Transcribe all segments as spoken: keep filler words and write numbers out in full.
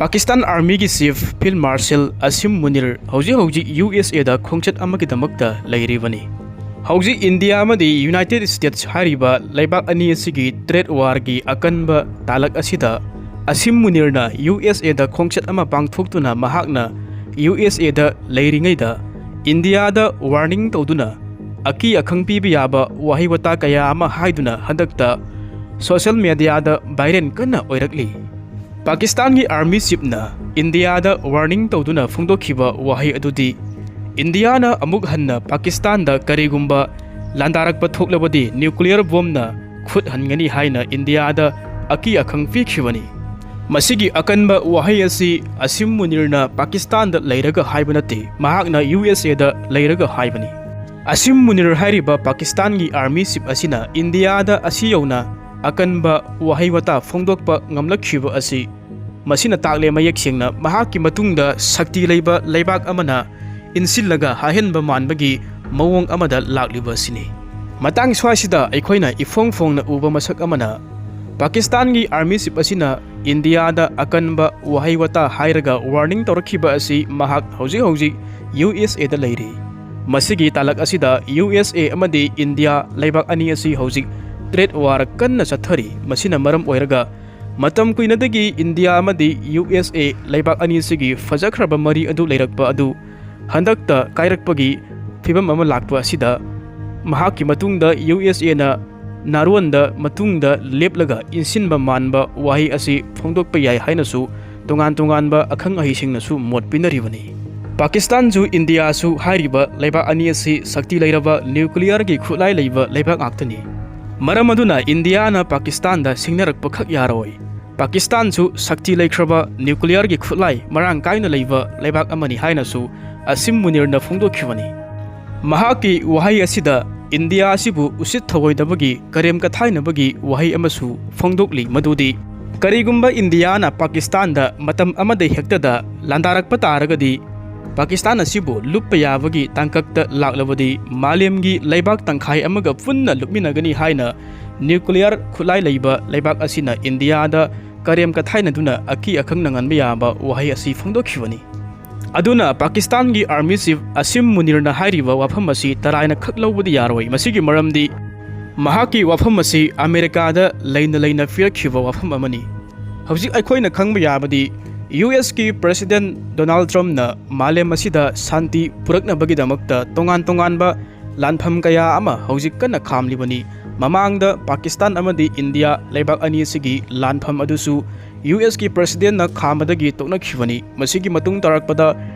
ꯄꯥꯀꯤꯁꯇꯥꯟ ꯑꯥꯔꯃꯤꯒꯤ ꯆꯤꯐ ꯐꯤꯜꯗ ꯃꯥꯔꯁꯦꯜ ꯑꯁꯤꯝ ꯃꯨꯅꯤꯔ ꯍꯧꯖꯤꯛ ꯍꯧꯖꯤꯛ ꯌꯨ ꯑꯦꯁ ꯑꯦꯗ ꯈꯣꯡꯆꯠ ꯑꯃꯒꯤꯗꯃꯛꯇ ꯂꯩꯔꯤꯕꯅꯤ꯫ ꯍꯧꯖꯤꯛ ꯏꯟꯗꯤꯌꯥ ꯑꯃꯗꯤ ꯌꯨꯅꯥꯏꯇꯦꯗ ꯁ꯭ꯇꯦꯠꯁ ꯍꯥꯏꯔꯤꯕ ꯂꯩꯕꯥꯛ ꯑꯅꯤ ꯑꯁꯤꯒꯤ ꯇ꯭ꯔꯦꯗ ꯋꯥꯔꯒꯤ ꯑꯀꯟꯕ ꯇꯥꯂꯛ ꯑꯁꯤꯗ ꯑꯁꯤꯝ ꯃꯨꯅꯤꯔꯅ ꯌꯨ ꯑꯦꯁ ꯑꯦꯗ ꯈꯣꯡꯆꯠ ꯑꯃ ꯄꯥꯡꯊꯣꯛꯇꯨꯅ ꯃꯍꯥꯛꯅ ꯌꯨ ꯑꯦꯁ ꯑꯦꯗ ꯂꯩꯔꯤꯉꯩꯗ ꯏꯟꯗꯤꯌꯥꯗ ꯋꯥꯔꯅꯤꯡ ꯇꯧꯗꯨꯅ ꯑꯀꯤ ꯑꯈꯪ ꯄꯤꯕ ꯌꯥꯕ ꯋꯥꯍꯩ ꯋꯥꯇꯥ ꯀꯌꯥ ꯑꯃ ꯍꯥꯏꯗꯨꯅ ꯍꯟꯗꯛꯇ ꯁꯣꯁꯤꯌꯦꯜ ꯃꯦꯗꯤꯌꯥꯗ ꯚꯥꯏꯔꯦꯜ ꯀꯟꯅ ꯑꯣꯏꯔꯛꯂꯤ꯫ ꯄꯥꯀꯤꯁꯇꯥꯟꯒꯤ ꯑꯥꯔꯃꯤ ꯆꯤꯐꯅ ꯏꯟꯗꯤꯌꯥꯗ ꯋꯥꯔꯅꯤꯡ ꯇꯧꯗꯨꯅ ꯐꯣꯡꯗꯣꯛꯈꯤꯕ ꯋꯥꯍꯩ ꯑꯗꯨꯗꯤ, ꯏꯟꯗꯤꯌꯥꯅ ꯑꯃꯨꯛ ꯍꯟꯅ ꯄꯥꯀꯤꯁꯇꯥꯟꯗ ꯀꯔꯤꯒꯨꯝꯕ ꯂꯥꯟꯗꯥꯔꯛꯄ ꯊꯣꯛꯂꯕꯗꯤ ꯅ꯭ꯌꯨꯀ꯭ꯂꯤꯌꯔ ꯕꯣꯝꯅ ꯈꯨꯠ ꯍꯟꯒꯅꯤ ꯍꯥꯏꯅ ꯏꯟꯗꯤꯌꯥꯗ ꯑꯀꯤ ꯑꯈꯪ ꯄꯤꯈꯤꯕꯅꯤ꯫ ꯃꯁꯤꯒꯤ ꯑꯀꯟꯕ ꯋꯥꯍꯩ ꯑꯁꯤ ꯑꯁꯤꯝ ꯃꯨꯅꯤꯔꯅ ꯄꯥꯀꯤꯁꯇꯥꯟꯗ ꯂꯩꯔꯒ ꯍꯥꯏꯕ ꯅꯠꯇꯦ, ꯃꯍꯥꯛꯅ ꯌꯨ ꯑꯦꯁ ꯑꯦꯗ ꯂꯩꯔꯒ ꯍꯥꯏꯕꯅꯤ꯫ ꯑꯁꯤꯝ ꯃꯨꯅꯤꯔ ꯍꯥꯏꯔꯤꯕ ꯄꯥꯀꯤꯁꯇꯥꯟꯒꯤ ꯑꯥꯔꯃꯤ ꯆꯤꯐ ꯑꯁꯤꯅ ꯏꯟꯗꯤꯌꯥꯗ ꯑꯁꯤ ꯌꯧꯅ ꯑꯀꯟꯕ ꯋꯥꯍꯩ ꯋꯥꯇꯥ ꯐꯣꯡꯗꯣꯛꯄ ꯉꯝꯂꯛꯈꯤꯕ ꯑꯁꯤ ꯃꯁꯤꯅ ꯇꯥꯛꯂꯦ ꯃꯌꯦꯛ ꯁꯦꯡꯅ ꯃꯍꯥꯛꯀꯤ ꯃꯇꯨꯡꯗ ꯁꯛꯇꯤ ꯂꯩꯕ ꯂꯩꯕꯥꯛ ꯑꯃꯅ ꯏꯟꯁꯤꯜꯂꯒ ꯍꯥꯍꯟꯕ ꯃꯥꯟꯕꯒꯤ ꯃꯑꯣꯡ ꯑꯃꯗ ꯂꯥꯛꯂꯤꯕ ꯑꯁꯤꯅꯤ꯫ ꯃꯇꯥꯡ ꯁ꯭ꯋꯥꯏꯁꯤꯗ ꯑꯩꯈꯣꯏꯅ ꯏꯐꯣꯡ ꯐꯣꯡꯅ ꯎꯕ ꯃꯁꯛ ꯑꯃꯅ, ꯄꯥꯀꯤꯁꯇꯥꯟꯒꯤ ꯑꯥꯔꯃꯤ ꯆꯤꯐ ꯑꯁꯤꯅ ꯏꯟꯗꯤꯌꯥꯗ ꯑꯀꯟꯕ ꯋꯥꯍꯩ ꯋꯥꯇꯥ ꯍꯥꯏꯔꯒ ꯋꯥꯔꯅꯤꯡ ꯇꯧꯔꯛꯈꯤꯕ ꯑꯁꯤ ꯃꯍꯥꯛ ꯍꯧꯖꯤꯛ ꯍꯧꯖꯤꯛ ꯌꯨ ꯑꯦꯁ ꯑꯦꯗ ꯂꯩꯔꯤ꯫ ꯃꯁꯤꯒꯤ ꯇꯥꯂꯛ ꯑꯁꯤꯗ ꯌꯨ ꯑꯦꯁ ꯑꯦ ꯑꯃꯗꯤ ꯏꯟꯗꯤꯌꯥ ꯂꯩꯕꯥꯛ ꯑꯅꯤ ꯑꯁꯤ ꯍꯧꯖꯤꯛ ꯇ꯭ꯔꯦꯗ ꯋꯥꯔ ꯀꯟꯅ ꯆꯠꯊꯔꯤ꯫ ꯃꯁꯤꯅ ꯃꯔꯝ ꯑꯣꯏꯔꯒ ꯃꯇꯝ ꯀꯨꯏꯅꯗꯒꯤ ꯏꯟꯗꯤꯌꯥ ꯑꯃꯗꯤ ꯌꯨ ꯑꯦꯁ ꯑꯦ ꯂꯩꯕꯥꯛ ꯑꯅꯤ ꯑꯁꯤꯒꯤ ꯐꯖꯈ꯭ꯔꯕ ꯃꯔꯤ ꯑꯗꯨ ꯂꯩꯔꯛꯄ ꯑꯗꯨ ꯍꯟꯗꯛꯇ ꯀꯥꯏꯔꯛꯄꯒꯤ ꯐꯤꯕꯝ ꯑꯃ ꯂꯥꯛꯄ ꯑꯁꯤꯗ ꯃꯍꯥꯛꯀꯤ ꯃꯇꯨꯡꯗ ꯌꯨ ꯑꯦꯁ ꯑꯦꯅ ꯅꯥꯔꯣꯟꯗ ꯃꯇꯨꯡꯗ ꯂꯦꯞꯂꯒ ꯏꯟꯁꯤꯟꯕ ꯃꯥꯟꯕ ꯋꯥꯍꯩ ꯑꯁꯤ ꯐꯣꯡꯗꯣꯛꯄ ꯌꯥꯏ ꯍꯥꯏꯅꯁꯨ ꯇꯣꯉꯥꯟ ꯇꯣꯉꯥꯟꯕ ꯑꯈꯪ ꯑꯍꯩꯁꯤꯡꯅꯁꯨ ꯃꯣꯠ ꯄꯤꯅꯔꯤꯕꯅꯤ꯫ ꯄꯥꯀꯤꯁꯇꯥꯟꯁꯨ ꯏꯟꯗꯤꯌꯥꯁꯨ ꯍꯥꯏꯔꯤꯕ ꯂꯩꯕꯥꯛ ꯑꯅꯤ ꯑꯁꯤ ꯁꯛꯇꯤ ꯂꯩꯔꯕ ꯅ꯭ꯌꯨꯀ꯭ꯂꯤꯌꯔꯒꯤ ꯈꯨꯠꯂꯥꯏ ꯂꯩꯕ ꯂꯩꯕꯥꯛ ꯉꯥꯛꯇꯅꯤ꯫ ꯃꯔꯝ ꯑꯗꯨꯅ ꯏꯟꯗꯤꯌꯥꯅ ꯄꯥꯀꯤꯁꯇꯥꯟꯗ ꯁꯤꯡꯅꯔꯛꯄ ꯈꯛ ꯌꯥꯔꯣꯏ꯫ ꯄꯥꯀꯤꯁꯇꯥꯟꯁꯨ ꯁꯛꯇꯤ ꯂꯩꯈ꯭ꯔꯕ ꯅ꯭ꯌꯨꯀ꯭ꯂꯤꯌꯔꯒꯤ ꯈꯨꯠꯂꯥꯏ ꯃꯔꯥꯡ ꯀꯥꯏꯅ ꯂꯩꯕ ꯂꯩꯕꯥꯛ ꯑꯃꯅꯤ ꯍꯥꯏꯅꯁꯨ ꯑꯁꯤꯝ ꯃꯨꯅꯤꯔꯅ ꯐꯣꯡꯗꯣꯛꯈꯤꯕꯅꯤ꯫ ꯃꯍꯥꯛꯀꯤ ꯋꯥꯍꯩ ꯑꯁꯤꯗ ꯏꯟꯗꯤꯌꯥ ꯑꯁꯤꯕꯨ ꯎꯁꯤꯠ ꯊꯑꯣꯏꯗꯕꯒꯤ, ꯀꯔꯦꯝ ꯀꯊꯥꯏꯅꯕꯒꯤ ꯋꯥꯍꯩ ꯑꯃꯁꯨ ꯐꯣꯡꯗꯣꯛꯂꯤ, ꯃꯗꯨꯗꯤ ꯀꯔꯤꯒꯨꯝꯕ ꯏꯟꯗꯤꯌꯥꯅ ꯄꯥꯀꯤꯁꯇꯥꯟꯗ ꯃꯇꯝ ꯑꯃꯗ ꯍꯦꯛꯇꯗ ꯂꯥꯟꯗꯥꯔꯛꯄ ꯇꯥꯔꯒꯗꯤ ꯄꯥꯀꯤꯁꯇꯥꯟ ꯑꯁꯤꯕꯨ ꯂꯨꯞꯄ ꯌꯥꯕꯒꯤ ꯇꯥꯡꯀꯛꯇ ꯂꯥꯛꯂꯕꯗꯤ ꯃꯥꯂꯦꯝꯒꯤ ꯂꯩꯕꯥꯛ ꯇꯪꯈꯥꯏ ꯑꯃꯒ ꯄꯨꯟꯅ ꯂꯨꯞꯃꯤꯟꯅꯒꯅꯤ ꯍꯥꯏꯅ ꯅ꯭ꯌꯨꯀ꯭ꯂꯤꯌꯔ ꯈꯨꯠꯂꯥꯏ ꯂꯩꯕ ꯂꯩꯕꯥꯛ ꯑꯁꯤꯅ ꯏꯟꯗꯤꯌꯥꯗ ꯀꯔꯦꯝ ꯀꯊꯥꯏꯅꯗꯨꯅ ꯑꯀꯤ ꯑꯈꯪ ꯅꯪꯍꯟꯕ ꯌꯥꯕ ꯋꯥꯍꯩ ꯑꯁꯤ ꯐꯣꯡꯗꯣꯛꯈꯤꯕꯅꯤ꯫ ꯑꯗꯨꯅ ꯄꯥꯀꯤꯁꯇꯥꯟꯒꯤ ꯑꯥꯔꯃꯤ ꯆꯤꯐ ꯑꯁꯤꯝ ꯃꯨꯅꯤꯔꯅ ꯍꯥꯏꯔꯤꯕ ꯋꯥꯐꯝ ꯑꯁꯤ ꯇꯔꯥꯏꯅ ꯈꯛ ꯂꯧꯕꯗꯤ ꯌꯥꯔꯣꯏ꯫ ꯃꯁꯤꯒꯤ ꯃꯔꯝꯗꯤ ꯃꯍꯥꯛꯀꯤ ꯋꯥꯐꯝ ꯑꯁꯤ ꯑꯃꯦꯔꯤꯀꯥꯗ ꯂꯩꯅ ꯂꯩꯅ ꯄꯤꯔꯛꯈꯤꯕ ꯋꯥꯐꯝ ꯑꯃꯅꯤ꯫ ꯍꯧꯖꯤꯛ ꯑꯩꯈꯣꯏꯅ ꯈꯪꯕ ꯌꯥꯕꯗꯤ, ꯌꯨ ꯑꯦꯁꯀꯤ ꯄ꯭ꯔꯦꯁꯤꯗꯦꯟꯠ ꯗꯣꯅꯥꯜꯗ ꯇ꯭ꯔꯝꯞꯅ ꯃꯥꯂꯦꯝ ꯑꯁꯤꯗ ꯁꯥꯟꯇꯤ ꯄꯨꯔꯛꯅꯕꯒꯤꯗꯃꯛꯇ ꯇꯣꯉꯥꯟ ꯇꯣꯉꯥꯟꯕ ꯂꯥꯟꯐꯝ ꯀꯌꯥ ꯑꯃ ꯍꯧꯖꯤꯛ ꯀꯟꯅ ꯈꯥꯝꯂꯤꯕꯅꯤ꯫ ꯃꯃꯥꯡꯗ ꯄꯥꯀꯤꯁꯇꯥꯟ ꯑꯃꯗꯤ ꯏꯟꯗꯤꯌꯥ ꯂꯩꯕꯥꯛ ꯑꯅꯤ ꯑꯁꯤꯒꯤ ꯂꯥꯟꯐꯝ ꯑꯗꯨꯁꯨ ꯌꯨ ꯑꯦꯁꯀꯤ ꯄ꯭ꯔꯦꯁꯤꯗꯦꯟꯠꯅ ꯈꯥꯝꯕꯗꯒꯤ ꯇꯣꯛꯅꯈꯤꯕꯅꯤ꯫ ꯃꯁꯤꯒꯤ ꯃꯇꯨꯡ ꯇꯥꯔꯛꯄꯗ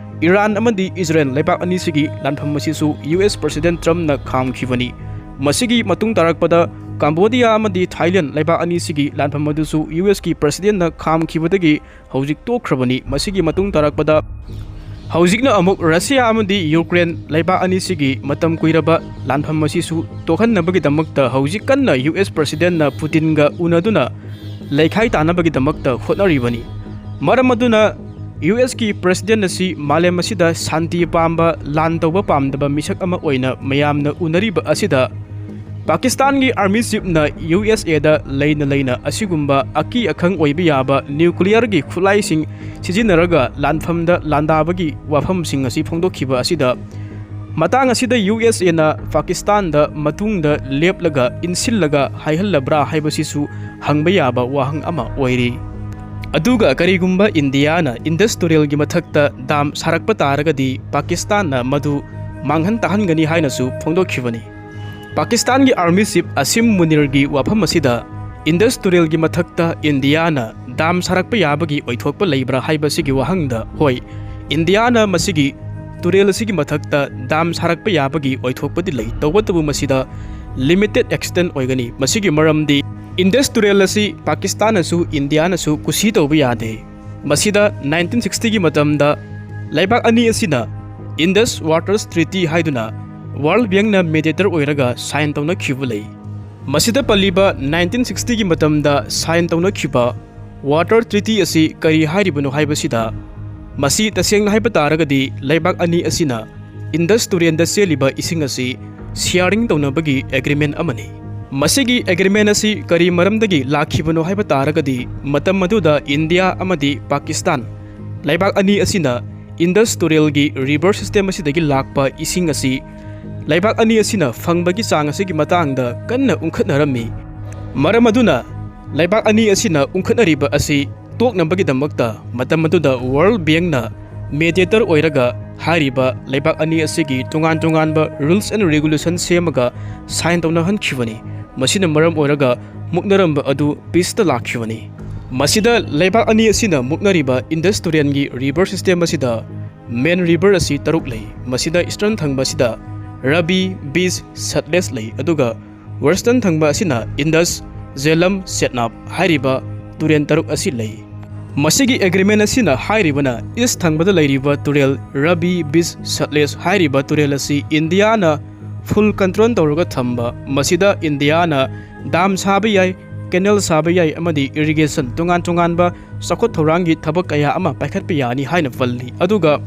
ꯏꯔꯥꯟ ꯑꯃꯗꯤ ꯏꯖꯔꯦꯜ ꯂꯩꯕꯥꯛ ꯑꯅꯤꯁꯤꯒꯤ ꯂꯥꯟꯐꯝ ꯑꯁꯤꯁꯨ ꯌꯨ ꯑꯦꯁ ꯄ꯭ꯔꯦꯁꯤꯗꯦꯟꯠ ꯇ꯭ꯔꯝꯞꯅ ꯈꯥꯝꯈꯤꯕꯅꯤ꯫ ꯃꯁꯤꯒꯤ ꯃꯇꯨꯡ ꯇꯥꯔꯛꯄꯗ ꯀꯝꯕꯣꯗꯤꯌꯥ ꯑꯃꯗꯤ ꯊꯥꯏꯂꯦꯟ ꯂꯩꯕꯥꯛ ꯑꯅꯤꯁꯤꯒꯤ ꯂꯥꯟꯐꯝ ꯑꯗꯨꯁꯨ ꯌꯨ ꯑꯦꯁꯀꯤ ꯄ꯭ꯔꯦꯁꯤꯗꯦꯟꯠꯅ ꯈꯥꯝꯈꯤꯕꯗꯒꯤ ꯍꯧꯖꯤꯛ ꯇꯣꯛꯈ꯭ꯔꯕꯅꯤ꯫ ꯃꯁꯤꯒꯤ ꯃꯇꯨꯡ ꯇꯥꯔꯛꯄꯗ ꯍꯧꯖꯤꯛꯅ ꯑꯃꯨꯛ ꯔꯁꯤꯌꯥ ꯑꯃꯗꯤ ꯌꯨꯀ꯭ꯔꯦꯟ ꯂꯩꯕꯥꯛ ꯑꯅꯤꯁꯤꯒꯤ ꯃꯇꯝ ꯀꯨꯏꯔꯕ ꯂꯥꯟꯐꯝ ꯑꯁꯤꯁꯨ ꯇꯣꯛꯍꯟꯅꯕꯒꯤꯗꯃꯛꯇ ꯍꯧꯖꯤꯛ ꯀꯟꯅ ꯌꯨ ꯑꯦꯁ ꯄ꯭ꯔꯦꯁꯤꯗꯦꯟꯠꯅ ꯄꯨꯇꯤꯟꯒ ꯎꯅꯗꯨꯅ ꯂꯩꯈꯥꯏ ꯇꯥꯅꯕꯒꯤꯗꯃꯛꯇ ꯍꯣꯠꯅꯔꯤꯕꯅꯤ꯫ ꯃꯔꯝ ꯑꯗꯨꯅ ꯌꯨ ꯑꯦꯁꯀꯤ ꯄ꯭ꯔꯦꯁꯤꯗꯦꯟꯠ ꯑꯁꯤ ꯃꯥꯂꯦꯝ ꯑꯁꯤꯗ ꯁꯥꯟꯇꯤ ꯄꯥꯝꯕ, ꯂꯥꯟ ꯇꯧꯕ ꯄꯥꯝꯗꯕ ꯃꯤꯁꯛ ꯑꯃ ꯑꯣꯏꯅ ꯃꯌꯥꯝꯅ ꯎꯅꯔꯤꯕ ꯑꯁꯤꯗ ꯄꯥꯀꯤꯁꯇꯥꯟꯒꯤ ꯑꯥꯔꯃꯤ ꯆꯤꯐꯅ ꯌꯨ ꯑꯦꯁ ꯑꯦꯗ ꯂꯩꯅ ꯂꯩꯅ ꯑꯁꯤꯒꯨꯝꯕ ꯑꯀꯤ ꯑꯈꯪ ꯑꯣꯏꯕ ꯌꯥꯕ ꯅ꯭ꯌꯨꯀ꯭ꯂꯤꯌꯔꯒꯤ ꯈꯨꯠꯂꯥꯏꯁꯤꯡ ꯁꯤꯖꯤꯟꯅꯔꯒ ꯂꯥꯟꯐꯝꯗ ꯂꯥꯟꯗꯥꯕꯒꯤ ꯋꯥꯐꯝꯁꯤꯡ ꯑꯁꯤ ꯐꯣꯡꯗꯣꯛꯈꯤꯕ ꯑꯁꯤꯗ, ꯃꯇꯥꯡ ꯑꯁꯤꯗ ꯌꯨ ꯑꯦꯁ ꯑꯦꯅ ꯄꯥꯀꯤꯁꯇꯥꯟꯗ ꯃꯇꯨꯡꯗ ꯂꯦꯞꯂꯒ ꯏꯟꯁꯤꯜꯂꯒ ꯍꯥꯏꯍꯜꯂꯕ꯭ꯔꯥ ꯍꯥꯏꯕꯁꯤꯁꯨ ꯍꯪꯕ ꯌꯥꯕ ꯋꯥꯍꯪ ꯑꯃ ꯑꯣꯏꯔꯤ꯫ ꯑꯗꯨꯒ ꯀꯔꯤꯒꯨꯝꯕ ꯏꯟꯗꯤꯌꯥꯅ ꯏꯟꯗꯁ ꯇꯨꯔꯦꯜꯒꯤ ꯃꯊꯛꯇ ꯗꯥꯝ ꯁꯥꯔꯛꯄ ꯇꯥꯔꯒꯗꯤ ꯄꯥꯀꯤꯁꯇꯥꯟꯅ ꯃꯗꯨ ꯃꯥꯡꯍꯟ ꯇꯥꯍꯟꯒꯅꯤ ꯍꯥꯏꯅꯁꯨ ꯐꯣꯡꯗꯣꯛꯈꯤꯕꯅꯤ꯫ ꯄꯥꯀꯤꯁꯇꯥꯟꯒꯤ ꯑꯥꯔꯃꯤ ꯆꯤꯐ ꯑꯁꯤꯝ ꯃꯨꯅꯤꯔꯒꯤ ꯋꯥꯐꯝ ꯑꯁꯤꯗ ꯏꯟꯗꯁ ꯇꯨꯔꯦꯜꯒꯤ ꯃꯊꯛꯇ ꯏꯟꯗꯤꯌꯥꯅ ꯗꯥꯝ ꯁꯥꯔꯛꯄ ꯌꯥꯕꯒꯤ ꯑꯣꯏꯊꯣꯛꯄ ꯂꯩꯕ꯭ꯔꯥ ꯍꯥꯏꯕꯁꯤꯒꯤ ꯋꯥꯍꯪꯗ, ꯍꯣꯏ, ꯏꯟꯗꯤꯌꯥꯅ ꯃꯁꯤꯒꯤ ꯇꯨꯔꯦꯜ ꯑꯁꯤꯒꯤ ꯃꯊꯛꯇ ꯗꯥꯝ ꯁꯥꯔꯛꯄ ꯌꯥꯕꯒꯤ ꯑꯣꯏꯊꯣꯛꯄꯗꯤ ꯂꯩ, ꯇꯧꯕꯇꯕꯨ ꯃꯁꯤꯗ ꯂꯤꯃꯤꯇꯦꯠ ꯑꯦꯛꯁꯇꯦꯟ ꯑꯣꯏꯒꯅꯤ꯫ ꯃꯁꯤꯒꯤ ꯃꯔꯝꯗꯤ ꯏꯟꯗꯁ ꯇꯨꯔꯦꯜ ꯑꯁꯤ ꯄꯥꯀꯤꯁꯇꯥꯟꯅꯁꯨ ꯏꯟꯗꯤꯌꯥꯅꯁꯨ ꯀꯨꯁꯤ ꯇꯧꯕ ꯌꯥꯗꯦ꯫ ꯃꯁꯤꯗ ꯅꯥꯏꯟꯇꯤꯟ ꯁꯤꯛꯁꯇꯤꯒꯤ ꯃꯇꯝꯗ ꯂꯩꯕꯥꯛ ꯑꯅꯤ ꯑꯁꯤꯅ ꯏꯟꯗꯁ ꯋꯥꯇꯔꯁ ꯇ꯭ꯔꯤꯇꯤ ꯍꯥꯏꯗꯨꯅ ꯋꯥꯔꯜ ꯕꯦꯡꯛꯅ ꯃꯦꯗꯤꯌꯦꯇꯔ ꯑꯣꯏꯔꯒ ꯁꯥꯏꯟ ꯇꯧꯅꯈꯤꯕ ꯂꯩ꯫ ꯃꯁꯤꯗ ꯄꯜꯂꯤꯕ ꯅꯥꯏꯟꯇꯤꯟ ꯁꯤꯛꯁꯇꯤꯒꯤ ꯃꯇꯝꯗ ꯁꯥꯏꯟ ꯇꯧꯅꯈꯤꯕ ꯋꯥꯇꯔ ꯇ꯭ꯔꯤꯇꯤ ꯑꯁꯤ ꯀꯔꯤ ꯍꯥꯏꯔꯤꯕꯅꯣ ꯍꯥꯏꯕꯁꯤꯗ, ꯃꯁꯤ ꯇꯁꯦꯡꯅ ꯍꯥꯏꯕ ꯇꯥꯔꯒꯗꯤ ꯂꯩꯕꯥꯛ ꯑꯅꯤ ꯑꯁꯤꯅ ꯏꯟꯗꯁ ꯇꯨꯔꯦꯜꯗ ꯆꯦꯜꯂꯤꯕ ꯏꯁꯤꯡ ꯑꯁꯤ ꯁꯤꯌꯥꯔꯤꯡ ꯇꯧꯅꯕꯒꯤ ꯑꯦꯒ꯭ꯔꯤꯃꯦꯟ ꯑꯃꯅꯤ꯫ ꯃꯁꯤꯒꯤ ꯑꯦꯒ꯭ꯔꯤꯃꯦꯟ ꯑꯁꯤ ꯀꯔꯤ ꯃꯔꯝꯗꯒꯤ ꯂꯥꯛꯈꯤꯕꯅꯣ ꯍꯥꯏꯕ ꯇꯥꯔꯒꯗꯤ, ꯃꯇꯝ ꯑꯗꯨꯗ ꯏꯟꯗꯤꯌꯥ ꯑꯃꯗꯤ ꯄꯥꯀꯤꯁꯇꯥꯟ ꯂꯩꯕꯥꯛ ꯑꯅꯤ ꯑꯁꯤꯅ ꯏꯟꯗꯁ ꯇꯨꯔꯦꯜꯒꯤ ꯔꯤꯚꯔ ꯁꯤꯁꯇꯦꯝ ꯑꯁꯤꯗꯒꯤ ꯂꯥꯛꯄ ꯏꯁꯤꯡ ꯑꯁꯤ ꯂꯩꯕꯥꯛ ꯑꯅꯤ ꯑꯁꯤꯅ ꯐꯪꯕꯒꯤ ꯆꯥꯡ ꯑꯁꯤꯒꯤ ꯃꯇꯥꯡꯗ ꯀꯟꯅ ꯎꯪꯈꯠꯅꯔꯝꯃꯤ꯫ ꯃꯔꯝ ꯑꯗꯨꯅ ꯂꯩꯕꯥꯛ ꯑꯅꯤ ꯑꯁꯤꯅ ꯎꯪꯈꯠꯅꯔꯤꯕ ꯑꯁꯤ ꯇꯣꯛꯅꯕꯒꯤꯗꯃꯛꯇ ꯃꯇꯝ ꯑꯗꯨꯗ ꯋꯥꯔꯜ ꯕꯦꯡꯛꯅ ꯃꯦꯗꯤꯌꯦꯇꯔ ꯑꯣꯏꯔꯒ ꯍꯥꯏꯔꯤꯕ ꯂꯩꯕꯥꯛ ꯑꯅꯤ ꯑꯁꯤꯒꯤ ꯇꯣꯉꯥꯟ ꯇꯣꯉꯥꯟꯕ ꯔꯨꯜꯁ ꯑꯦꯟ ꯔꯤꯒꯨꯂꯦꯁꯟ ꯁꯦꯝꯃꯒ ꯁꯥꯏꯟ ꯇꯧꯅꯍꯟꯈꯤꯕꯅꯤ꯫ ꯃꯁꯤꯅ ꯃꯔꯝ ꯑꯣꯏꯔꯒ ꯃꯨꯛꯅꯔꯝꯕ ꯑꯗꯨ ꯄꯤꯁꯇ ꯂꯥꯛꯈꯤꯕꯅꯤ꯫ ꯃꯁꯤꯗ ꯂꯩꯕꯥꯛ ꯑꯅꯤ ꯑꯁꯤꯅ ꯃꯨꯛꯅꯔꯤꯕ ꯏꯟꯗꯁ ꯇꯨꯔꯦꯜꯒꯤ ꯔꯤꯚꯔ ꯁꯤꯁꯇꯦꯝ ꯑꯁꯤꯗ ꯃꯦꯟ ꯔꯤꯚꯔ ꯑꯁꯤ ꯇꯔꯨꯛ ꯂꯩ꯫ ꯃꯁꯤꯗ ꯏꯁꯇꯔꯟ ꯊꯪꯕ ꯑꯁꯤꯗ ꯔꯕꯤ, ꯕꯤꯖ, ꯁꯠꯂꯦꯖ ꯂꯩ, ꯑꯗꯨꯒ ꯋꯦꯁꯇꯔꯟ ꯊꯪꯕ ꯑꯁꯤꯅ ꯏꯟꯗꯁ, ꯖꯦꯂꯝ, ꯁꯦꯠꯅꯥꯞ ꯍꯥꯏꯔꯤꯕ ꯇꯨꯔꯦꯜ ꯇꯔꯨꯛ ꯑꯁꯤ ꯂꯩ꯫ ꯃꯁꯤꯒꯤ ꯑꯦꯒ꯭ꯔꯤꯃꯦꯟ ꯑꯁꯤꯅ ꯍꯥꯏꯔꯤꯕꯅ ꯏꯁ ꯊꯪꯕꯗ ꯂꯩꯔꯤꯕ ꯇꯨꯔꯦꯜ ꯔꯕꯤ, ꯕꯤꯖ, ꯁꯠꯂꯦꯖ ꯍꯥꯏꯔꯤꯕ ꯇꯨꯔꯦꯜ ꯑꯁꯤ ꯏꯟꯗꯤꯌꯥꯅ ꯐꯨꯜ ꯀꯟꯇ꯭ꯔꯣꯜ ꯇꯧꯔꯒ ꯊꯝꯕ, ꯃꯁꯤꯗ ꯏꯟꯗꯤꯌꯥꯅ ꯗꯥꯝ ꯁꯥꯕ ꯌꯥꯏ, ꯀꯦꯅꯦꯜ ꯁꯥꯕ ꯌꯥꯏ ꯑꯃꯗꯤ ꯏꯔꯤꯒꯦꯁꯟ, ꯇꯣꯉꯥꯟ ꯇꯣꯉꯥꯟꯕ ꯆꯥꯎꯈꯠ ꯊꯧꯔꯥꯡꯒꯤ ꯊꯕꯛ ꯀꯌꯥ ꯑꯃ ꯄꯥꯏꯈꯠꯄ ꯌꯥꯅꯤ ꯍꯥꯏꯅ ꯄꯜꯂꯤ꯫ ꯑꯗꯨꯒ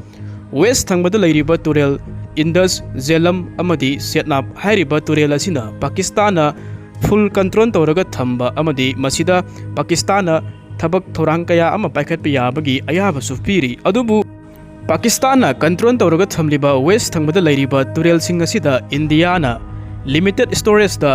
ꯋꯦꯁ ꯊꯪꯕꯗ ꯂꯩꯔꯤꯕ ꯇꯨꯔꯦꯜ ꯏꯟꯗꯁ, ꯖꯦꯂꯝ ꯑꯃꯗꯤ ꯁꯦꯠꯅꯥꯞ ꯍꯥꯏꯔꯤꯕ ꯇꯨꯔꯦꯜ ꯑꯁꯤꯅ ꯄꯥꯀꯤꯁꯇꯥꯟꯅ ꯐꯨꯜ ꯀꯟꯇ꯭ꯔꯣꯜ ꯇꯧꯔꯒ ꯊꯝꯕ ꯑꯃꯗꯤ ꯃꯁꯤꯗ ꯄꯥꯀꯤꯁꯇꯥꯟꯅ ꯊꯕꯛ ꯊꯧꯔꯥꯡ ꯀꯌꯥ ꯑꯃ ꯄꯥꯏꯈꯠꯄ ꯌꯥꯕꯒꯤ ꯑꯌꯥꯕꯁꯨ ꯄꯤꯔꯤ꯫ ꯑꯗꯨꯕꯨ ꯄꯥꯀꯤꯁꯇꯥꯟꯅ ꯀꯟꯇ꯭ꯔꯣꯜ ꯇꯧꯔꯒ ꯊꯝꯂꯤꯕ ꯋꯦꯁ ꯊꯪꯕꯗ ꯂꯩꯔꯤꯕ ꯇꯨꯔꯦꯜꯁꯤꯡ ꯑꯁꯤꯗ ꯏꯟꯗꯤꯌꯥꯅ ꯂꯤꯃꯤꯇꯦꯠ ꯁ꯭ꯇꯣꯔꯦꯖꯇ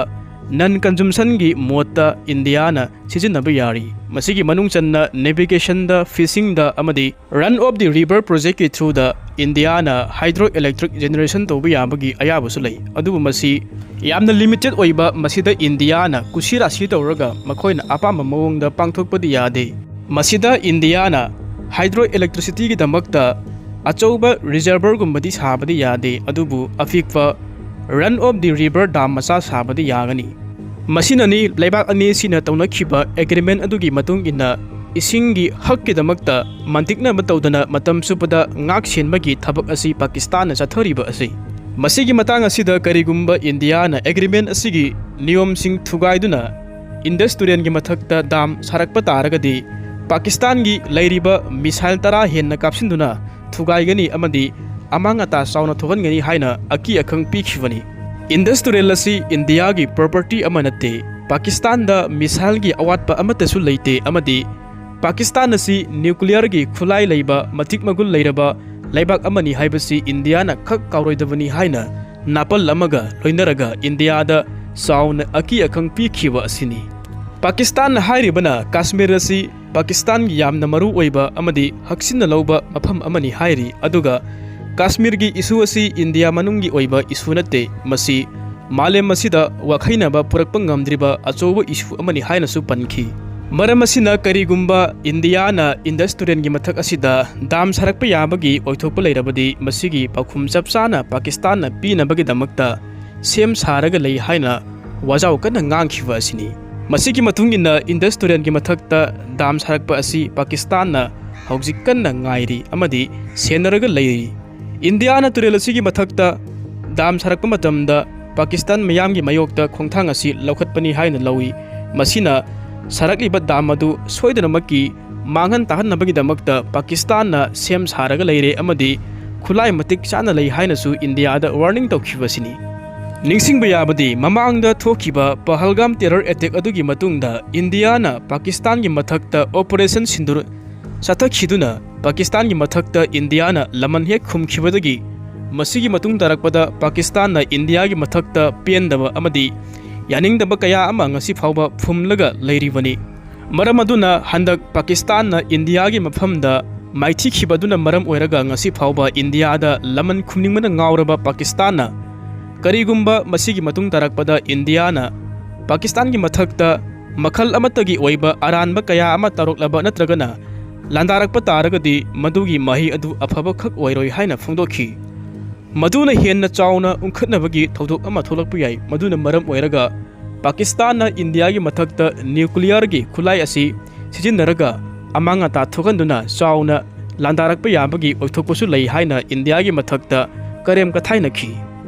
ꯅꯟ ꯀꯟꯖꯨꯝꯁꯟꯒꯤ ꯃꯣꯠꯇ ꯏꯟꯗꯤꯌꯥꯅ ꯁꯤꯖꯤꯟꯅꯕ ꯌꯥꯔꯤ꯫ ꯃꯁꯤꯒꯤ ꯃꯅꯨꯡ ꯆꯟꯅ ꯅꯦꯚꯤꯒꯦꯁꯟꯗ, ꯐꯤꯁꯤꯡꯗ ꯑꯃꯗꯤ ꯔꯟ ꯑꯣꯐ ꯗꯤ ꯔꯤꯚꯔ ꯄ꯭ꯔꯣꯖꯦꯛꯀꯤ ꯊ꯭ꯔꯨꯗ ꯏꯟꯗꯤꯌꯥꯅ ꯍꯥꯏꯗ꯭ꯔꯣ ꯏꯂꯦꯛꯇ꯭ꯔꯤꯛ ꯖꯦꯅꯦꯔꯦꯁꯟ ꯇꯧꯕ ꯌꯥꯕꯒꯤ ꯑꯌꯥꯕꯁꯨ ꯂꯩ꯫ ꯑꯗꯨꯕꯨ ꯃꯁꯤ ꯌꯥꯝꯅ ꯂꯤꯃꯤꯇꯦꯠ ꯑꯣꯏꯕ, ꯃꯁꯤꯗ ꯏꯟꯗꯤꯌꯥꯅ ꯀꯨꯁꯤꯔꯥꯁꯤ ꯇꯧꯔꯒ ꯃꯈꯣꯏꯅ ꯑꯄꯥꯝꯕ ꯃꯑꯣꯡꯗ ꯄꯥꯡꯊꯣꯛꯄꯗꯤ ꯌꯥꯗꯦ꯫ ꯃꯁꯤꯗ ꯏꯟꯗꯤꯌꯥꯅ ꯍꯥꯏꯗ꯭ꯔꯣ ꯏꯂꯦꯛꯇ꯭ꯔꯤꯁꯤꯇꯤꯒꯤꯗꯃꯛꯇ ꯑꯆꯧꯕ ꯔꯤꯖꯔꯚꯔꯒꯨꯝꯕꯗꯤ ꯁꯥꯕꯗꯤ ꯌꯥꯗꯦ, ꯑꯗꯨꯕꯨ ꯑꯄꯤꯛꯄ run of the river dam ꯃꯆꯥ ꯁꯥꯕꯗꯤ ꯌꯥꯒꯅꯤ꯫ ꯃꯁꯤꯅꯅꯤ ꯂꯩꯕꯥꯛ ꯑꯅꯤ ꯑꯁꯤꯅ ꯇꯧꯅꯈꯤꯕ ꯑꯦꯒ꯭ꯔꯤꯃꯦꯟ ꯑꯗꯨꯒꯤ ꯃꯇꯨꯡ ꯏꯟꯅ ꯏꯁꯤꯡꯒꯤ ꯍꯛꯀꯤꯗꯃꯛꯇ ꯃꯟꯇꯤꯛꯅꯕ ꯇꯧꯗꯅ ꯃꯇꯝ ꯆꯨꯞꯄꯗ ꯉꯥꯛ ꯁꯦꯟꯕꯒꯤ ꯊꯕꯛ ꯑꯁꯤ ꯄꯥꯀꯤꯁꯇꯥꯟꯅ ꯆꯠꯊꯔꯤꯕ ꯑꯁꯤ꯫ ꯃꯁꯤꯒꯤ ꯃꯇꯥꯡ ꯑꯁꯤꯗ ꯀꯔꯤꯒꯨꯝꯕ ꯏꯟꯗꯤꯌꯥꯅ ꯑꯦꯒ꯭ꯔꯤꯃꯦꯟ ꯑꯁꯤꯒꯤ ꯅꯤꯌꯣꯝꯁꯤꯡ ꯊꯨꯒꯥꯏꯗꯨꯅ ꯏꯟꯗꯁ ꯇꯨꯔꯦꯜꯒꯤ ꯃꯊꯛꯇ ꯗꯥꯝ ꯁꯥꯔꯛꯄ ꯇꯥꯔꯒꯗꯤ, ꯄꯥꯀꯤꯁꯇꯥꯟꯒꯤ ꯂꯩꯔꯤꯕ ꯃꯤꯁꯥꯏꯜ ꯇꯔꯥ ꯍꯦꯟꯅ ꯀꯥꯞꯁꯤꯟꯗꯨꯅ ꯊꯨꯒꯥꯏꯒꯅꯤ ꯑꯃꯗꯤ ꯑꯃꯥꯡ ꯑꯇꯥ ꯆꯥꯎꯅ ꯊꯣꯛꯍꯟꯒꯅꯤ ꯍꯥꯏꯅ ꯑꯀꯤ ꯑꯈꯪ ꯄꯤꯈꯤꯕꯅꯤ꯫ ꯏꯟꯗꯁ ꯇꯨꯔꯦꯜ ꯑꯁꯤ ꯏꯟꯗꯤꯌꯥꯒꯤ ꯄ꯭ꯔꯣꯄꯔꯇꯤ ꯑꯃ ꯅꯠꯇꯦ꯫ ꯄꯥꯀꯤꯁꯇꯥꯟꯗ ꯃꯤꯁꯥꯏꯜꯒꯤ ꯑꯋꯥꯠꯄ ꯑꯃꯠꯇꯁꯨ ꯂꯩꯇꯦ ꯑꯃꯗꯤ ꯄꯥꯀꯤꯁꯇꯥꯟ ꯑꯁꯤ ꯅ꯭ꯌꯨꯀ꯭ꯂꯤꯌꯔꯒꯤ ꯈꯨꯠꯂꯥꯏ ꯂꯩꯕ ꯃꯇꯤꯛ ꯃꯒꯨꯟ ꯂꯩꯔꯕ ꯂꯩꯕꯥꯛ ꯑꯃꯅꯤ ꯍꯥꯏꯕꯁꯤ ꯏꯟꯗꯤꯌꯥꯅ ꯈꯛ ꯀꯥꯎꯔꯣꯏꯗꯕꯅꯤ ꯍꯥꯏꯅ ꯅꯥꯄꯜ ꯑꯃꯒ ꯂꯣꯏꯅꯔꯒ ꯏꯟꯗꯤꯌꯥꯗ ꯆꯥꯎꯅ ꯑꯀꯤ ꯑꯈꯪ ꯄꯤꯈꯤꯕ ꯑꯁꯤꯅꯤ꯫ ꯄꯥꯀꯤꯁꯇꯥꯟ ꯍꯥꯏꯔꯤꯕꯅ ꯀꯥꯁꯃꯤꯔ ꯑꯁꯤ ꯄꯥꯀꯤꯁꯇꯥꯟꯒꯤ ꯌꯥꯝꯅ ꯃꯔꯨ ꯑꯣꯏꯕ ꯑꯃꯗꯤ ꯍꯛꯆꯤꯟꯅ ꯂꯧꯕ ꯃꯐꯝ ꯑꯃꯅꯤ ꯍꯥꯏꯔꯤ, ꯑꯗꯨꯒ ꯀꯥꯁꯃꯤꯔꯒꯤ ꯏꯁꯨ ꯑꯁꯤ ꯏꯟꯗꯤꯌꯥ ꯃꯅꯨꯡꯒꯤ ꯑꯣꯏꯕ ꯏꯁꯨ ꯅꯠꯇꯦ, ꯃꯁꯤ ꯃꯥꯂꯦꯝ ꯑꯁꯤꯗ ꯋꯥꯈꯩꯅꯕ ꯄꯨꯔꯛꯄ ꯉꯝꯗ꯭ꯔꯤꯕ ꯑꯆꯧꯕ ꯏꯁꯨ ꯑꯃꯅꯤ ꯍꯥꯏꯅꯁꯨ ꯄꯟꯈꯤ꯫ ꯃꯔꯝ ꯑꯁꯤꯅ ꯀꯔꯤꯒꯨꯝꯕ ꯏꯟꯗꯤꯌꯥꯅ ꯏꯟꯗꯁ ꯇꯨꯔꯦꯜꯒꯤ ꯃꯊꯛ ꯑꯁꯤꯗ ꯗꯥꯝ ꯁꯥꯔꯛꯄ ꯌꯥꯕꯒꯤ ꯑꯣꯏꯊꯣꯛꯄ ꯂꯩꯔꯕꯗꯤ ꯃꯁꯤꯒꯤ ꯄꯥꯎꯈꯨꯝ ꯆꯞ ꯆꯥꯅ ꯄꯥꯀꯤꯁꯇꯥꯟꯅ ꯄꯤꯅꯕꯒꯤꯗꯃꯛꯇ ꯁꯦꯝ ꯁꯥꯔꯒ ꯂꯩ ꯍꯥꯏꯅ ꯋꯥꯖꯥꯎ ꯀꯟꯅ ꯉꯥꯡꯈꯤꯕ ꯑꯁꯤꯅꯤ꯫ ꯃꯁꯤꯒꯤ ꯃꯇꯨꯡ ꯏꯟꯅ ꯏꯟꯗꯁ ꯇꯨꯔꯦꯜꯒꯤ ꯃꯊꯛꯇ ꯗꯥꯝ ꯁꯥꯔꯛꯄ ꯑꯁꯤ ꯄꯥꯀꯤꯁꯇꯥꯟꯅ ꯍꯧꯖꯤꯛ ꯀꯟꯅ ꯉꯥꯏꯔꯤ ꯑꯃꯗꯤ ꯁꯦꯟꯅꯔꯒ ꯂꯩꯔꯤ꯫ ꯏꯟꯗꯤꯌꯥꯅ ꯇꯨꯔꯦꯜ ꯑꯁꯤꯒꯤ ꯃꯊꯛꯇ ꯗꯥꯝ ꯁꯥꯔꯛꯄ ꯃꯇꯝꯗ ꯄꯥꯀꯤꯁꯇꯥꯟ ꯃꯤꯌꯥꯝꯒꯤ ꯃꯥꯌꯣꯛꯇ ꯈꯣꯡꯊꯥꯡ ꯑꯁꯤ ꯂꯧꯈꯠꯄꯅꯤ ꯍꯥꯏꯅ ꯂꯧꯏ꯫ ꯃꯁꯤꯅ ꯁꯥꯔꯛꯂꯤꯕ ꯗꯥꯝ ꯑꯗꯨ ꯁꯣꯏꯗꯅꯃꯛꯀꯤ ꯃꯥꯡꯍꯟ ꯇꯥꯍꯟꯅꯕꯒꯤꯗꯃꯛꯇ ꯄꯥꯀꯤꯁꯇꯥꯟꯅ ꯁꯦꯝ ꯁꯥꯔꯒ ꯂꯩꯔꯦ ꯑꯃꯗꯤ ꯈꯨꯠꯂꯥꯏ ꯃꯇꯤꯛ ꯆꯥꯅ ꯂꯩ ꯍꯥꯏꯅꯁꯨ ꯏꯟꯗꯤꯌꯥꯗ ꯋꯥꯔꯅꯤꯡ ꯇꯧꯈꯤꯕ ꯑꯁꯤꯅꯤ꯫ ꯅꯤꯡꯁꯤꯡꯕ ꯌꯥꯕꯗꯤ ꯃꯃꯥꯡꯗ ꯊꯣꯛꯈꯤꯕ ꯄꯍꯜꯒꯥꯝ ꯇꯦꯔꯔ ꯑꯦꯇꯦꯛ ꯑꯗꯨꯒꯤ ꯃꯇꯨꯡꯗ ꯏꯟꯗꯤꯌꯥꯅ ꯄꯥꯀꯤꯁꯇꯥꯟꯒꯤ ꯃꯊꯛꯇ ꯑꯣꯄꯔꯦꯁꯟ ꯁꯤꯟꯗꯨꯔ ꯆꯠꯊꯈꯤꯗꯨꯅ ꯄꯥꯀꯤꯁꯇꯥꯟꯒꯤ ꯃꯊꯛꯇ ꯏꯟꯗꯤꯌꯥꯅ ꯂꯃꯟ ꯍꯦꯛ ꯈꯨꯝꯈꯤꯕꯗꯒꯤ ꯃꯁꯤꯒꯤ ꯃꯇꯨꯡ ꯇꯥꯔꯛꯄꯗ ꯄꯥꯀꯤꯁꯇꯥꯟꯅ ꯏꯟꯗꯤꯌꯥꯒꯤ ꯃꯊꯛꯇ ꯄꯦꯟꯗꯕ ꯑꯃꯗꯤ ꯌꯥꯅꯤꯡꯗꯕ ꯀꯌꯥ ꯑꯃ ꯉꯁꯤ ꯐꯥꯎꯕ ꯐꯨꯝꯂꯒ ꯂꯩꯔꯤꯕꯅꯤ꯫ ꯃꯔꯝ ꯑꯗꯨꯅ ꯍꯟꯗꯛ ꯄꯥꯀꯤꯁꯇꯥꯟꯅ ꯏꯟꯗꯤꯌꯥꯒꯤ ꯃꯐꯝꯗ ꯃꯥꯏꯊꯤꯈꯤꯕ ꯑꯗꯨꯅ ꯃꯔꯝ ꯑꯣꯏꯔꯒ ꯉꯁꯤ ꯐꯥꯎꯕ ꯏꯟꯗꯤꯌꯥꯗ ꯂꯃꯟ ꯈꯨꯝꯅꯤꯡꯕꯅ ꯉꯥꯎꯔꯕ ꯄꯥꯀꯤꯁꯇꯥꯟꯅ ꯀꯔꯤꯒꯨꯝꯕ ꯃꯁꯤꯒꯤ ꯃꯇꯨꯡ ꯇꯥꯔꯛꯄꯗ ꯏꯟꯗꯤꯌꯥꯅ ꯄꯥꯀꯤꯁꯇꯥꯟꯒꯤ ꯃꯊꯛꯇ ꯃꯈꯜ ꯑꯃꯠꯇꯒꯤ ꯑꯣꯏꯕ ꯑꯔꯥꯟꯕ ꯀꯌꯥ ꯑꯃ ꯇꯧꯔꯛꯂꯕ ꯅꯠꯇ꯭ꯔꯒꯅ ꯂꯥꯟꯗꯥꯔꯛꯄ ꯇꯥꯔꯒꯗꯤ ꯃꯗꯨꯒꯤ ꯃꯍꯩ ꯑꯗꯨ ꯑꯐꯕ ꯈꯛ ꯑꯣꯏꯔꯣꯏ ꯍꯥꯏꯅ ꯐꯣꯡꯗꯣꯛꯈꯤ꯫ ꯃꯗꯨꯅ ꯍꯦꯟꯅ ꯆꯥꯎꯅ ꯎꯪꯈꯠꯅꯕꯒꯤ ꯊꯧꯗꯣꯛ ꯑꯃ ꯊꯣꯛꯂꯛꯄ ꯌꯥꯏ, ꯃꯗꯨꯅ ꯃꯔꯝ ꯑꯣꯏꯔꯒ ꯄꯥꯀꯤꯁꯇꯥꯟꯅ ꯏꯟꯗꯤꯌꯥꯒꯤ ꯃꯊꯛꯇ ꯅ꯭ꯌꯨꯀ꯭ꯂꯤꯌꯔꯒꯤ ꯈꯨꯠꯂꯥꯏ ꯑꯁꯤ ꯁꯤꯖꯤꯟꯅꯔꯒ ꯑꯃꯥꯡ ꯑꯇꯥ ꯊꯣꯛꯍꯟꯗꯨꯅ ꯆꯥꯎꯅ ꯂꯥꯟꯗꯥꯔꯛꯄ ꯌꯥꯕꯒꯤ ꯑꯣꯏꯊꯣꯛꯄꯁꯨ ꯂꯩ ꯍꯥꯏꯅ ꯏꯟꯗꯤꯌꯥꯒꯤ ꯃꯊꯛꯇ ꯀꯔꯦꯝ ꯀꯊꯥꯏꯅꯈꯤ꯫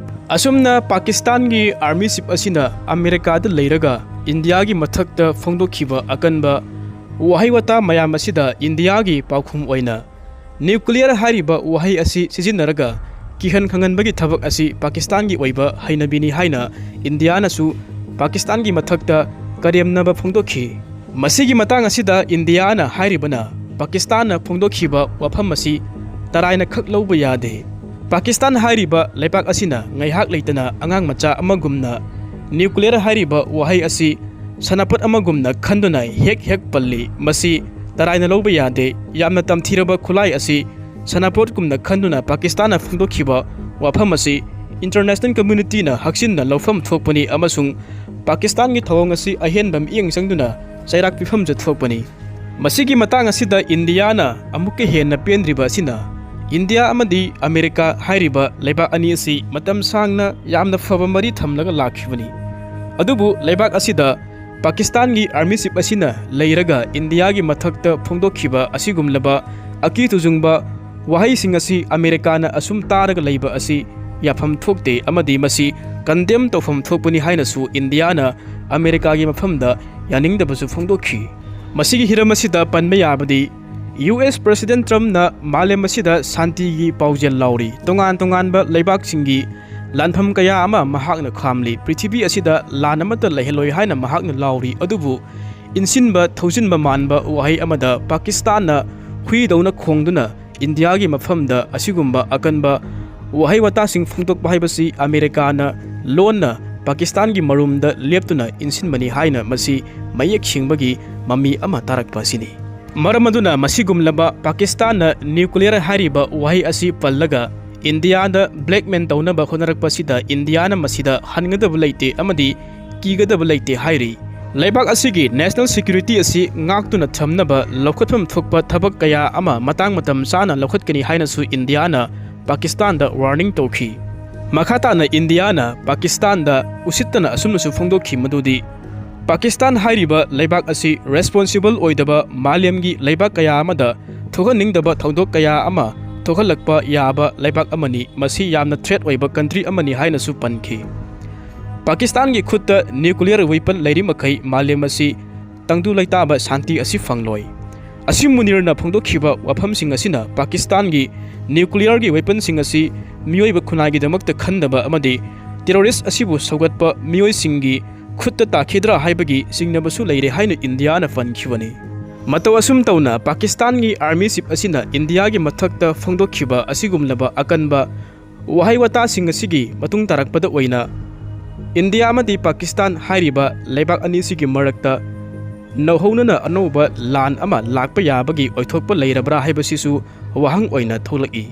ꯑꯁꯨꯝꯅ ꯄꯥꯀꯤꯁꯇꯥꯟꯒꯤ ꯑꯥꯔꯃꯤ ꯆꯤꯐ ꯑꯁꯤꯅ ꯑꯃꯦꯔꯤꯀꯥꯗ ꯂꯩꯔꯒ ꯏꯟꯗꯤꯌꯥꯒꯤ ꯃꯊꯛꯇ ꯐꯣꯡꯗꯣꯛꯈꯤꯕ ꯑꯀꯟꯕ ꯋꯥꯍꯩ ꯋꯥꯇꯥ ꯃꯌꯥꯝ ꯑꯁꯤꯗ ꯏꯟꯗꯤꯌꯥꯒꯤ ꯄꯥꯎꯈꯨꯝ ꯑꯣꯏꯅ ꯅ꯭ꯌꯨꯀ꯭ꯂꯤꯌꯔ ꯍꯥꯏꯔꯤꯕ ꯋꯥꯍꯩ ꯑꯁꯤ ꯁꯤꯖꯤꯟꯅꯔꯒ ꯀꯤꯍꯟ ꯈꯪꯍꯟꯕꯒꯤ ꯊꯕꯛ ꯑꯁꯤ ꯄꯥꯀꯤꯁꯇꯥꯟꯒꯤ ꯑꯣꯏꯕ ꯍꯩꯅꯕꯤꯅꯤ ꯍꯥꯏꯅ ꯏꯟꯗꯤꯌꯥꯅꯁꯨ ꯄꯥꯀꯤꯁꯇꯥꯟꯒꯤ ꯃꯊꯛꯇ ꯀꯔꯦꯝꯅꯕ ꯐꯣꯡꯗꯣꯛꯈꯤ꯫ ꯃꯁꯤꯒꯤ ꯃꯇꯥꯡ ꯑꯁꯤꯗ ꯏꯟꯗꯤꯌꯥꯅ ꯍꯥꯏꯔꯤꯕꯅ ꯄꯥꯀꯤꯁꯇꯥꯟꯅ ꯐꯣꯡꯗꯣꯛꯈꯤꯕ ꯋꯥꯐꯝ ꯑꯁꯤ ꯇꯔꯥꯏꯅ ꯈꯛ ꯂꯧꯕ ꯌꯥꯗꯦ꯫ ꯄꯥꯀꯤꯁꯇꯥꯟ ꯍꯥꯏꯔꯤꯕ ꯂꯩꯕꯥꯛ ꯑꯁꯤꯅ ꯉꯥꯏꯍꯥꯛ ꯂꯩꯇꯅ ꯑꯉꯥꯡ ꯃꯆꯥ ꯑꯃꯒꯨꯝꯅ ꯅ꯭ꯌꯨꯀ꯭ꯂꯤꯌꯔ ꯍꯥꯏꯔꯤꯕ ꯋꯥꯍꯩ ꯑꯁꯤ ꯁꯥꯟꯅꯄꯣꯠ ꯑꯃꯒꯨꯝꯅ ꯈꯟꯗꯨꯅ ꯍꯦꯛ ꯍꯦꯛ ꯄꯜꯂꯤ꯫ ꯃꯁꯤ ꯇꯔꯥꯏꯅ ꯂꯧꯕ ꯌꯥꯗꯦ꯫ ꯌꯥꯝꯅ ꯇꯝꯊꯤꯔꯕ ꯈꯨꯠꯂꯥꯏ ꯑꯁꯤ ꯁꯥꯟꯅꯄꯣꯠꯀꯨꯝꯅ ꯈꯟꯗꯨꯅ ꯄꯥꯀꯤꯁꯇꯥꯟꯅ ꯐꯣꯡꯗꯣꯛꯈꯤꯕ ꯋꯥꯐꯝ ꯑꯁꯤ international communityꯅ ꯍꯛꯆꯤꯟꯅ ꯂꯧꯐꯝ ꯊꯣꯛꯄꯅꯤ ꯑꯃꯁꯨꯡ ꯄꯥꯀꯤꯁꯇꯥꯟꯒꯤ ꯊꯧꯑꯣꯡ ꯑꯁꯤ ꯑꯍꯦꯟꯕ ꯃꯤꯠꯌꯦꯡ ꯆꯪꯗꯨꯅ ꯆꯩꯔꯥꯛ ꯄꯤꯐꯝꯁꯨ ꯊꯣꯛꯄꯅꯤ꯫ ꯃꯁꯤꯒꯤ ꯃꯇꯥꯡ ꯑꯁꯤꯗ ꯏꯟꯗꯤꯌꯥꯅ ꯑꯃꯨꯛꯀ ꯍꯦꯟꯅ ꯄꯦꯟꯗ꯭ꯔꯤꯕ ꯑꯁꯤꯅ, ꯏꯟꯗꯤꯌꯥ ꯑꯃꯗꯤ ꯑꯃꯦꯔꯤꯀꯥ ꯍꯥꯏꯔꯤꯕ ꯂꯩꯕꯥꯛ ꯑꯅꯤ ꯑꯁꯤ ꯃꯇꯝ ꯁꯥꯡꯅ ꯌꯥꯝꯅ ꯐꯕ ꯃꯔꯤ ꯊꯝꯂꯒ ꯂꯥꯛꯈꯤꯕꯅꯤ꯫ ꯑꯗꯨꯕꯨ ꯂꯩꯕꯥꯛ ꯑꯁꯤꯗ ꯄꯥꯀꯤꯁꯇꯥꯟꯒꯤ army chief ꯑꯁꯤꯅ ꯂꯩꯔꯒ ꯏꯟꯗꯤꯌꯥꯒꯤ ꯃꯊꯛꯇ ꯐꯣꯡꯗꯣꯛꯈꯤꯕ ꯑꯁꯤꯒꯨꯝꯂꯕ ꯑꯀꯤ ꯇꯨꯖꯨꯡꯕ ꯋꯥꯍꯩꯁꯤꯡ ꯑꯁꯤ ꯑꯃꯦꯔꯤꯀꯥꯅ ꯑꯁꯨꯝ ꯇꯥꯔꯒ ꯂꯩꯕ ꯑꯁꯤ ꯌꯥꯐꯝ ꯊꯣꯛꯇꯦ ꯑꯃꯗꯤ ꯃꯁꯤ condemn ꯇꯧꯐꯝ ꯊꯣꯛꯄꯅꯤ ꯍꯥꯏꯅꯁꯨ ꯏꯟꯗꯤꯌꯥꯅ ꯑꯃꯦꯔꯤꯀꯥꯒꯤ ꯃꯐꯝꯗ ꯌꯥꯅꯤꯡꯗꯕꯁꯨ ꯐꯣꯡꯗꯣꯛꯈꯤ꯫ ꯃꯁꯤꯒꯤ ꯍꯤꯔꯝ ꯑꯁꯤꯗ ꯄꯟꯕ ꯌꯥꯕꯗꯤ, ꯌꯨ ꯑꯦꯁ President Trumpꯅ ꯃꯥꯂꯦꯝ ꯑꯁꯤꯗ ꯁꯥꯟꯇꯤꯒꯤ ꯄꯥꯎꯖꯦꯜ ꯂꯥꯎꯔꯤ꯫ ꯇꯣꯉꯥꯟ ꯇꯣꯉꯥꯟꯕ ꯂꯩꯕꯥꯛꯁꯤꯡꯒꯤ ꯂꯥꯟꯐꯝ ꯀꯌꯥ ꯑꯃ ꯃꯍꯥꯛꯅ ꯈꯥꯝꯂꯤ꯫ ꯄ꯭ꯔꯤꯊꯤꯕꯤ ꯑꯁꯤꯗ ꯂꯥꯟ ꯑꯃꯠꯇ ꯂꯩꯍꯜꯂꯣꯏ ꯍꯥꯏꯅ ꯃꯍꯥꯛꯅ ꯂꯥꯎꯔꯤ꯫ ꯑꯗꯨꯕꯨ ꯏꯟꯁꯤꯟꯕ ꯊꯧꯖꯤꯟꯕ ꯃꯥꯟꯕ ꯋꯥꯍꯩ ꯑꯃꯗ ꯄꯥꯀꯤꯁꯇꯥꯟꯅ ꯍꯨꯏꯗꯧꯅ ꯈꯣꯡꯗꯨꯅ ꯏꯟꯗꯤꯌꯥꯒꯤ ꯃꯐꯝꯗ ꯑꯁꯤꯒꯨꯝꯕ ꯑꯀꯟꯕ ꯋꯥꯍꯩ ꯋꯥꯇꯥꯁꯤꯡ ꯐꯣꯡꯗꯣꯛꯄ ꯍꯥꯏꯕꯁꯤ ꯑꯃꯦꯔꯤꯀꯥꯅ ꯂꯣꯟꯅ ꯄꯥꯀꯤꯁꯇꯥꯟꯒꯤ ꯃꯔꯨꯝꯗ ꯂꯦꯞꯇꯨꯅ ꯏꯟꯁꯤꯟꯕꯅꯤ ꯍꯥꯏꯅ ꯃꯁꯤ ꯃꯌꯦꯛ ꯁꯦꯡꯕꯒꯤ ꯃꯃꯤ ꯑꯃ ꯇꯥꯔꯛꯄ ꯑꯁꯤꯅꯤ꯫ ꯃꯔꯝ ꯑꯗꯨꯅ ꯃꯁꯤꯒꯨꯝꯂꯕ ꯄꯥꯀꯤꯁꯇꯥꯟꯅ ꯅ꯭ꯌꯨꯀ꯭ꯂꯤꯌꯔ ꯍꯥꯏꯔꯤꯕ ꯋꯥꯍꯩ ꯑꯁꯤ ꯄꯜꯂꯒ ꯏꯟꯗꯤꯌꯥꯗ blackmail ꯇꯧꯅꯕ ꯍꯣꯠꯅꯔꯛꯄꯁꯤꯗ ꯏꯟꯗꯤꯌꯥꯅ ꯃꯁꯤꯗ ꯍꯟꯒꯗꯕ ꯂꯩꯇꯦ ꯑꯃꯗꯤ ꯀꯤꯒꯗꯕ ꯂꯩꯇꯦ ꯍꯥꯏꯔꯤ꯫ ꯂꯩꯕꯥꯛ ꯑꯁꯤꯒꯤ national security ꯑꯁꯤ ꯉꯥꯛꯇꯨꯅ ꯊꯝꯅꯕ ꯂꯧꯈꯠꯐꯝ ꯊꯣꯛꯄ ꯊꯕꯛ ꯀꯌꯥ ꯑꯃ ꯃꯇꯥꯡ ꯃꯇꯝ ꯆꯥꯅ ꯂꯧꯈꯠꯀꯅꯤ ꯍꯥꯏꯅꯁꯨ ꯏꯟꯗꯤꯌꯥꯅ ꯄꯥꯀꯤꯁꯇꯥꯟꯗ warning ꯇꯧꯈꯤ꯫ ꯃꯈꯥ ꯇꯥꯅ ꯏꯟꯗꯤꯌꯥꯅ ꯄꯥꯀꯤꯁꯇꯥꯟꯗ ꯎꯁꯤꯠꯇꯅ ꯑꯁꯨꯝꯅꯁꯨ ꯐꯣꯡꯗꯣꯛꯈꯤ ꯃꯗꯨꯗꯤ, ꯄꯥꯀꯤꯁꯇꯥꯟ ꯍꯥꯏꯔꯤꯕ ꯂꯩꯕꯥꯛ ꯑꯁꯤ responsible ꯑꯣꯏꯗꯕ ꯃꯥꯂꯦꯝꯒꯤ ꯂꯩꯕꯥꯛ ꯀꯌꯥ ꯑꯃꯗ ꯊꯣꯛꯍꯟꯅꯤꯡꯗꯕ ꯊꯧꯗꯣꯛ ꯀꯌꯥ ꯑꯃ ꯊꯣꯛꯍꯜꯂꯛꯄ ꯌꯥꯕ ꯂꯩꯕꯥꯛ ꯑꯃꯅꯤ꯫ ꯃꯁꯤ ꯌꯥꯝꯅ threat ꯑꯣꯏꯕ country ꯑꯃꯅꯤ ꯍꯥꯏꯅꯁꯨ ꯄꯟꯈꯤ꯫ ꯄꯥꯀꯤꯁꯇꯥꯟꯒꯤ ꯈꯨꯠꯇ nuclear weapon ꯂꯩꯔꯤꯃꯈꯩ ꯃꯥꯂꯦꯝ ꯑꯁꯤ ꯇꯪꯗꯨ ꯂꯩꯇꯥꯕ ꯁꯥꯟꯇꯤ ꯑꯁꯤ ꯐꯪꯂꯣꯏ꯫ ꯑꯁꯤꯝ ꯃꯨꯅꯤꯔꯅ ꯐꯣꯡꯗꯣꯛꯈꯤꯕ ꯋꯥꯐꯝꯁꯤꯡ ꯑꯁꯤꯅ ꯄꯥꯀꯤꯁꯇꯥꯟꯒꯤ ꯅ꯭ꯌꯨꯀ꯭ꯂꯤꯌꯔꯒꯤ ꯋꯦꯄꯟꯁꯤꯡ ꯑꯁꯤ ꯃꯤꯑꯣꯏꯕ ꯈꯨꯟꯅꯥꯏꯒꯤꯗꯃꯛꯇ ꯈꯟꯗꯕ ꯑꯃꯗꯤ ꯇꯦꯔꯣꯔꯤꯁ ꯑꯁꯤꯕꯨ ꯁꯧꯒꯠꯄ ꯃꯤꯑꯣꯏꯁꯤꯡꯒꯤ ꯈꯨꯠꯇ ꯇꯥꯈꯤꯗ꯭ꯔꯥ ꯍꯥꯏꯕꯒꯤ ꯆꯤꯡꯅꯕꯁꯨ ꯂꯩꯔꯦ ꯍꯥꯏꯅ ꯏꯟꯗꯤꯌꯥꯅ ꯄꯟꯈꯤꯕꯅꯤ꯫ ꯃꯇꯧ ꯑꯁꯨꯝ ꯇꯧꯅ ꯄꯥꯀꯤꯁꯇꯥꯟꯒꯤ ꯑꯥꯔꯃꯤ ꯆꯤꯐ ꯑꯁꯤꯅ ꯏꯟꯗꯤꯌꯥꯒꯤ ꯃꯊꯛꯇ ꯐꯣꯡꯗꯣꯛꯈꯤꯕ ꯑꯁꯤꯒꯨꯝꯂꯕ ꯑꯀꯟꯕ ꯋꯥꯍꯩ ꯋꯥꯇꯥꯁꯤꯡ ꯑꯁꯤꯒꯤ ꯃꯇꯨꯡ ꯇꯥꯔꯛꯄꯗ ꯑꯣꯏꯅ ꯏꯟꯗꯤꯌꯥ ꯑꯃꯗꯤ ꯄꯥꯀꯤꯁꯇꯥꯟ ꯍꯥꯏꯔꯤꯕ ꯂꯩꯕꯥꯛ ꯑꯅꯤꯁꯤꯒꯤ ꯃꯔꯛꯇ ꯅꯧꯍꯧꯅꯅ ꯑꯅꯧꯕ ꯂꯥꯟ ꯑꯃ ꯂꯥꯛꯄ ꯌꯥꯕꯒꯤ ꯑꯣꯏꯊꯣꯛꯄ ꯂꯩꯔꯕ꯭ꯔꯥ ꯍꯥꯏꯕꯁꯤꯁꯨ ꯋꯥꯍꯪ ꯑꯣꯏꯅ ꯊꯣꯛꯂꯛꯏ꯫